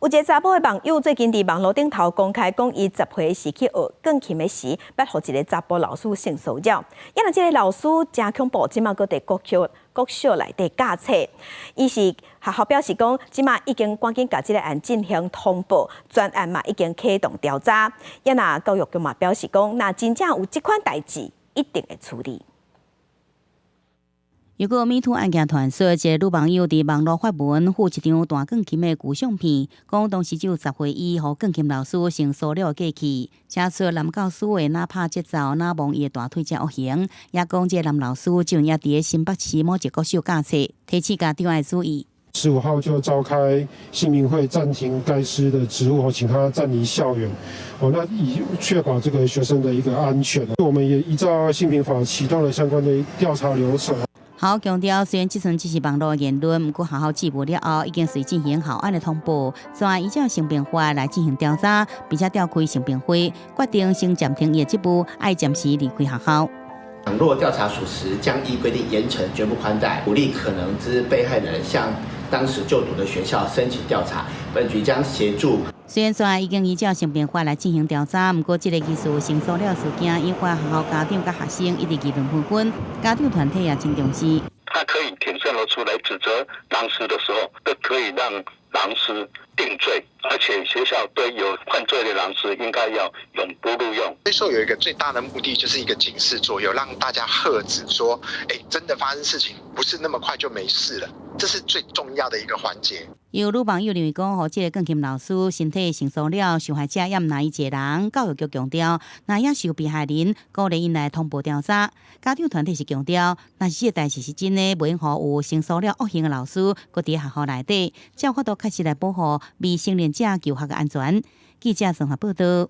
有一个查埔的網友最近佇網路頂頭公開講，伊10歲時去學鋼琴的時，捌予一个查埔老師性騷擾。啊若這个老師誠恐怖，這馬閣佇國小國小內底教冊。伊是學校表示講，這馬已經趕緊共這个案進行通報，專案嘛已經啟動調查。啊若教育局嘛表示講，若真正有這款代誌，一定會處理。如果 MeToo 案件傳說，一个女網友佇網路發文，附一張彈鋼琴的舊相片，講當時只有10歲，伊予鋼琴老師性騷擾過去，寫出男教師會若拍節奏，若摸伊的大腿遮惡行，也講這个男老師就也佇新北市某一國小教冊，提醒家長愛注意。 15號就召開性平會，暫停該師的職務，請他暫離校園。哦，那以確保這個學生的一個安全。我們也依照性平法啟動了相關的調查流程。學校強調，雖然這陣只是網路言論，毋過學校接報了後，已經隨進行校安的通報，再依照性平法來進行調查，並且召開性平會，決定先暫停伊的職務，愛暫時離開學校。若調查屬實，將依規定嚴懲，絕不寬待，鼓勵可能之被害人向當時就讀的學校申請調查，本局將協助。雖然說已經依照性平法來進行調查，毋過這个疑似性騷擾事件引發學校家長佮學生一直議論紛紛，家長團體也真重視。他可以挺身而出來指責狼師的時候，都可以讓狼師定罪，而且學校對有犯罪的狼師應該要永不錄用。追溯有一個最大的目的，就是一個警示作用，讓大家嚇止說，欸，真的發生事情不是那麼快就沒事了，這是最重要的一個環節。有女網友認為講，予這个鋼琴老師身體性騷擾受害者也毋但伊一个人，教育局強調，若也是有被害人，鼓勵𪜶來通報調查。家長團體是強調，若是這个代誌是真的，袂用予有性騷擾惡行的老師，閣佇學校內底，才有法度確實來保護未成年者求學的安全。記者綜合報道。